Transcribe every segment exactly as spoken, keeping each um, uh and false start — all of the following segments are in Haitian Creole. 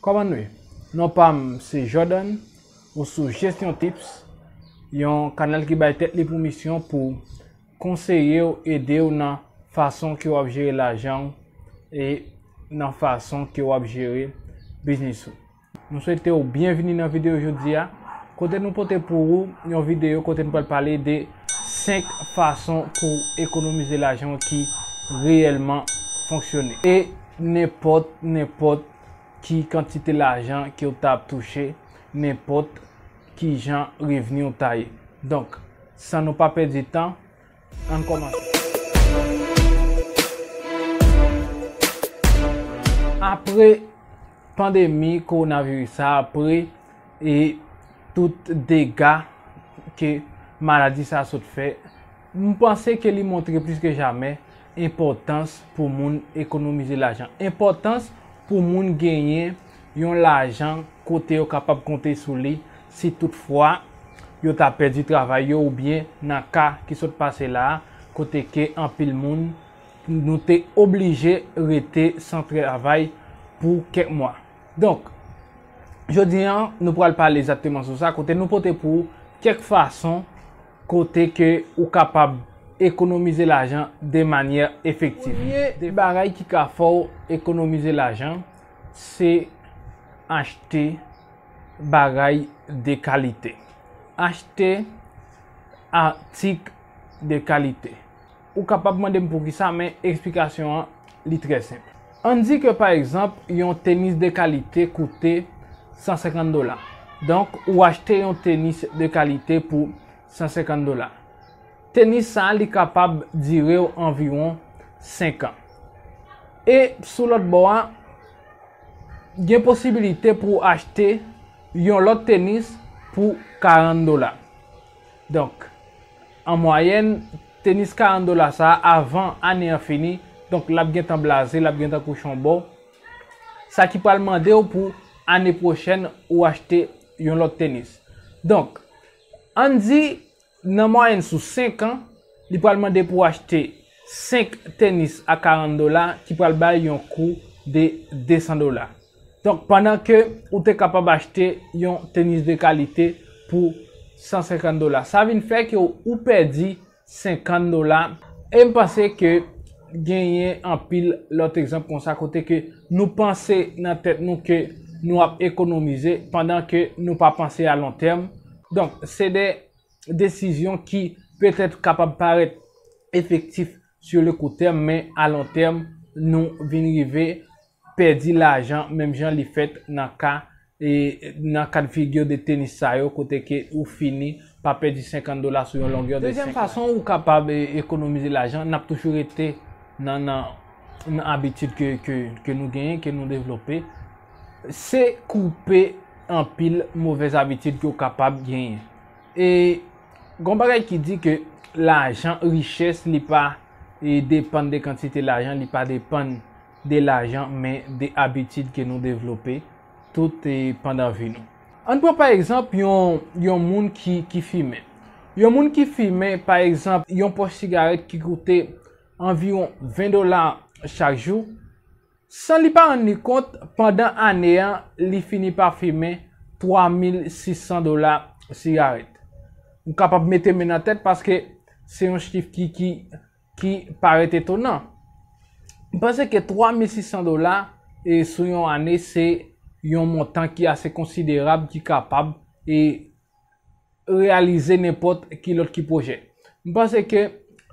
Kòman nou ye? Non pa m se Jordan, ou sou Gestion Tips, yon kanal ki bay tèt li pou misyon pou konseye w, ede w nan fason ke w ap jere lajan w e nan fason ke w ap jere biznis ou. Nou swete w byenvini nan videyo jodi a, kote nou pote pou ou yon videyo kote nou pral pale de senk fason pou ekonomize lajan w ki reyèlman fonksyone. E nenpòt, nenpòt ki kantite lajan ke w ta ap touche, nenpòt ki jan revni w ta ye. Donk, san nou pa pèdi tan, ann kòmanse. Apre pandemi kowonaviris sa, apre e tout dega ke maladi sa sot fè, m panse ke li montre plis ke jamè enpòtans pou moun ekonomize lajan. Enpòtans pou moun genyen yon lajan kote yo kapab konte sou li si toutfwa yo ta pèdi travay yo oubyen nan ka ki sot pase la a, kote ke anpil moun nou te oblije rete san travay pou kèk mwa. Donk, jodi a, nou pral pale egzakteman sou sa, kote nou pote pou ou kèk fason kote ke ou kapab ekonomize lajan de manyè efektif. Premye bagay ki ka fè w ekonomize lajan, se achte bagay de kalite. Achte atik de kalite. Ou kapab mande m poukisa, men eksplikasyon an, li trè senp. Ann di ke, pa egzanp, yon tenis de kalite koute san senkant dola. Donk, ou achte yon tenis de kalite pou san senkant dola. Tenis sa a, li kapab dire w anviwon senk an. E sou lòt bò a, gen posibilite pou w achte yon lòt tenis pou karant dola. Donk, an mwayèn, tenis karant dola sa a, avan ane an fini, donk, l ap gentan blaze, l ap gentan kouche yon bò. Sa ki pral mande w pou ane pwochèn ou achte yon lòt tenis. Donk, ann di, nan mwayèn sou senk an, li pral mande pou w achte senk tenis a karant dola ki pral bay yon kou de de san dola. Donk, pandan ke ou te kapab achte yon tenis de kalite pou san senkant dola, sa vin fè ke ou pèdi senkant dola. E m panse ke genyen anpil lòt egzanp konsa kote ke nou panse nan tèt nou ke nou ap ekonomize pandan ke nou pa panse a lon tèm. Donk, se de desizyon ki petèt kapab parèt efektif sur le court terme, men a lon tèm, nou vin rive pèdi lajan, menm jan li fèt nan ka, e, nan kad figir de tenis sa yo, kote ke ou fini pa pèdi senkant dola sou yon longè de senk an. Dezyèm fason ou kapab, e, ekonomize lajan, n ap toujou rete nan, nan, nan abitid ke, ke, ke nou genyen, ke nou devlope, se koupe anpil movèz abitid ke w kapab genyen. E gon bagay ki di ke lajan, richès, li pa, e, depann de kantite lajan, li pa depann de lajan, men de abitid ke nou devlope tout, e, pandan vi nou. Ann pran pa egzanp yon, yon moun ki, ki fimen. Yon moun ki fimen, pa egzanp, yon pòch sigarèt ki koute anviwon ven dola chak jou, san li pa rann li kont, pandan ane an, li fini pa fimen twa mil sis san dola sigarèt. M kapab mete men nan tèt paske se yon chif ki, ki, ki parèt etonan. M panse ke twa mil sis san dola, e, sou yon ane, se yon montan ki ase konsiderab, ki kapab, e, reyalize nenpòt ki lòt ki pwojè. M panse ke,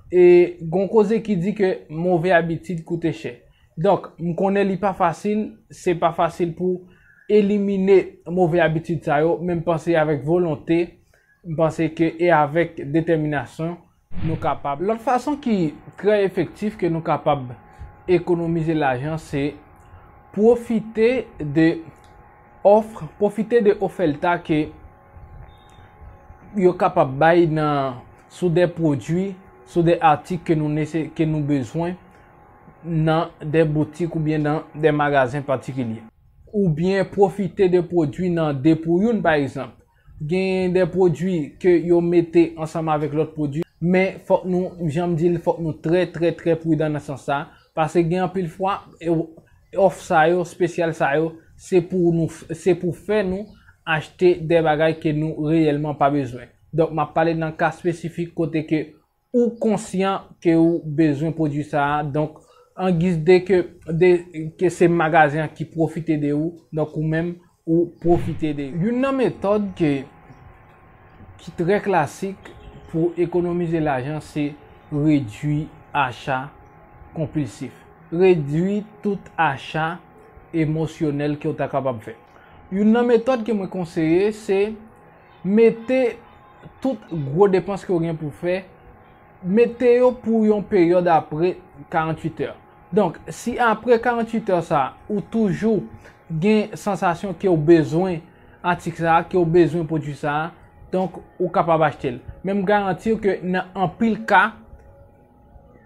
e, gon koze ki di ke move abitid koute chè. Donk, m konnen li pa fasil, se pa fasil pou elimine move abitid sa yo, men m panse avèk volonte, m panse ke e avèk detèminasyon, nou kapab. Lòt fason ki trè efektif ke nou kapab ekonomize lajan, se pwofite de òf, pwofite de ofèta ke yo kapab bay nan, sou de pwodui, sou de atik ke nou nese-, ke nou bezwen nan de boutik oubyen nan de magazen patikilye. Oubyen pwofite de pwodui nan de pou youn, pa egzanp. Genyen de pwodui ke yo mete ansanm avèk lòt pwodui, men fòk nou, jan m di l, fòk nou trè, trè, trè pridan nan sans sa, paske gen anpil fwa, e, òf sa yo, espesyal sa yo, se pou nou, se pou fè nou achte de bagay ke nou reyèlman pa bezwen. Donk, m ap pale nan ka espesifik kote ke ou konsyan ke ou bezwen pwodui sa a. Donk, an giz de ke, de, ke se magazen an ki pwofite de ou, donk ou menm, ou pwofite de yo. Youn nan metòd ke, ki trè klasik pou ekonomize lajan, se redui acha konpilsif. Redui tout acha emosyonèl ke w ta kapab fè. Youn nan metòd ke mwen konseye, se mete tout gwo depans ke w gen pou fè, mete yo pou yon peryòd apre karanntuit è. Donk, si apre karanntuit è sa, ou toujou gen sansasyon ke w bezwen atik sa, ke w bezwen pwodui sa, donk, ou kapab achte l. Men m garanti w ke nan anpil ka,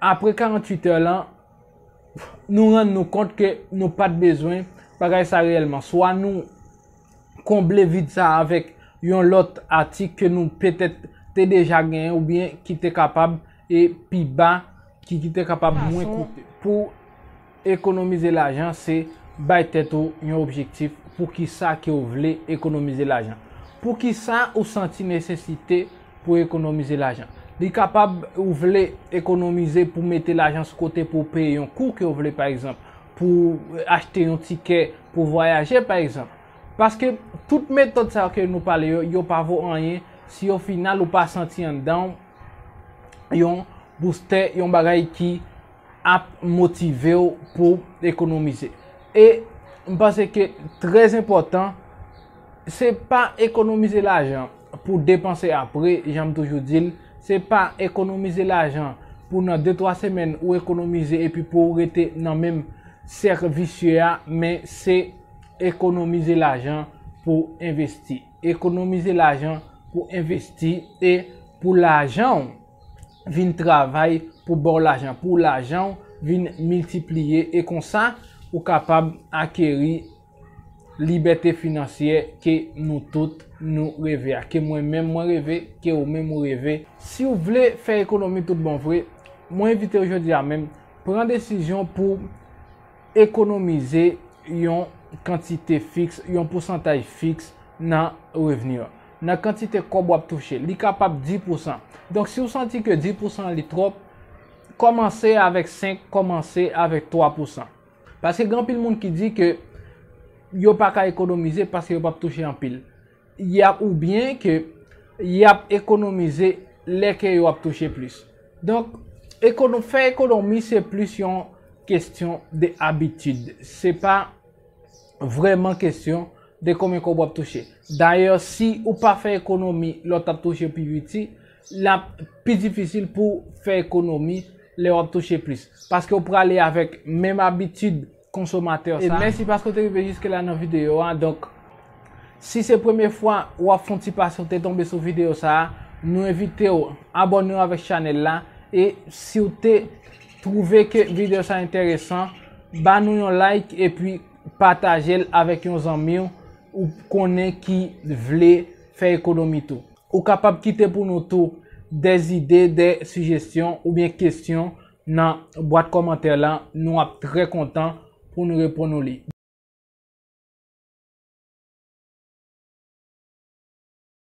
apre karanntuit è lan, nou rann nou kont ke nou pa t bezwen bagay sa reyèlman. Swa nou konble vid sa avèk yon lòt atik ke nou petèt te deja genyen oubyen ki te kapab e pi ba, ki, ki te kapab mwen koute. Pou ekonomize lajan, se bay tèt ou yon objektif. Poukisa ke w vle ekonomize lajan? Poukisa ou santi nesesite pou ekonomize lajan? Li kapab ou vle ekonomize pou mete lajan sou kote pou w peye yon kou ke w vle, pa egzanp, pou achte yon tikè pou vwayaje, pa egzanp. Paske tout metòd sa yo ke nou pale yo, yo pa vo anyen si o final ou pa santi anndan w yon boustè, yon bagay ki ap motive w pou ekonomize. E m panse ke trè enpòtan, se pa ekonomize lajan pou depanse apre, jan m toujou di l, se pa ekonomize lajan pou nan de twa semèn ou ekonomize epi pou w rete nan menm sèk visye a, men se ekonomize lajan pou envesti. Ekonomize lajan pou envesti e pou lajan w vin travay pou ba w lajan, pou lajan w vin miltipliye e konsa ou kapab akeri libète finansyè ke nou tout nou reve a, ke mwen menm mwen reve, ke ou menm ou reve. Si w vle fè ekonomi tout bon vre, mwen envite w jodi a menm, pran desizyon pou ekonomize yon kantite fiks, yon pousantaj fiks nan revni w, nan kantite kòb w ap touche. Li kapab dis pousan. Donk, si w santi ke dis pousan li twòp, kòmanse avèk senk, kòmanse avèk twa pousan. Paske gen anpil moun ki di ke yo pa ka ekonomize paske yo p ap touche anpil. Y ap, oubyen ke y ap ekonomize lè ke yo ap touche plis. Donk, ekono-, fè ekonomi se plis yon kesyon de abitid. Se pa vrèman kesyon de konbyen kòb w ap touche. Dayè, si ou pa fè ekonomi lè w t ap touche pi piti, l ap pi difisil pou w fè ekonomi lè w ap touche plis. Paske w prale avèk menm abitid konsomatè sa. E mèsi paske w te rive jiske la nan videyo a. Donk, si se premye fwa w ap fè yon ti pasyante tonbe sou videyo sa a, nou envite w abòne w avèk chanèl la. E si w te twouve ke videyo sa enteresan, ba nou yon like epi pataje l avèk yon zanmi w ou konnen ki vle fè ekonomi tou. Ou kapab kite pou nou tou de zide, de sijesyon oubyen kesyon nan bwat kòmantè la. Nou ap trè kontan pou nou reponn ou li.